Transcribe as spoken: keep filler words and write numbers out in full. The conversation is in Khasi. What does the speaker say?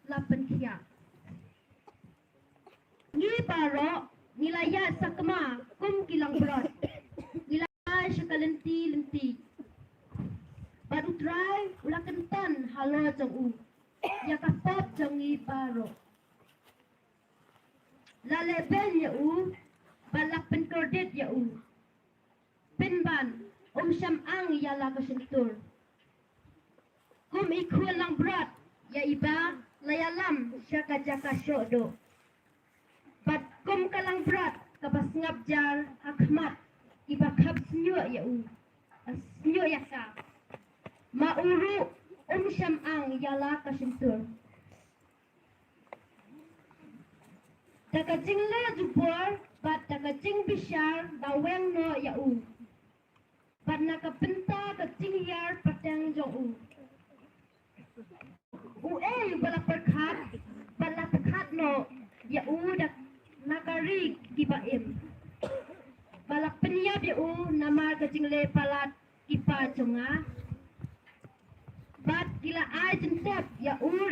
la pynkhiah. Ngi baroh ngi la ïaid sakma kum ki langbrot. Ngi la ai sha ka lynti lynti. Bad U Trai u la kyntan halor jong u ïa ka pop jong ngi baroh. La lehbeiñ ïa u bad la pynkordit ïa u. Pynban, um shym ang ïa la ka shyntur. Kum i khun langbrot ïa iba la ïalam sha ka jaka shoh doh. Bad kum ka langbrot kaba sngap jar ha khmat iba khap shñiuh ïa u, shñiuh ïa ka. Ma u ruh um shym ang ïa la ka shyntur. Da ka jingleh jubor bad da ka jingbishar la weng noh ïa u. Bad na ka bynta ka jinghiar pateng jong u, uei uba la pyrkhat bad la pyrkhat noh ïa u da na ka ri kiba im? Ba la pynïap ïa u namar ka jingleh palat ki pa jong nga. Bad ki la ai jingtep ïa u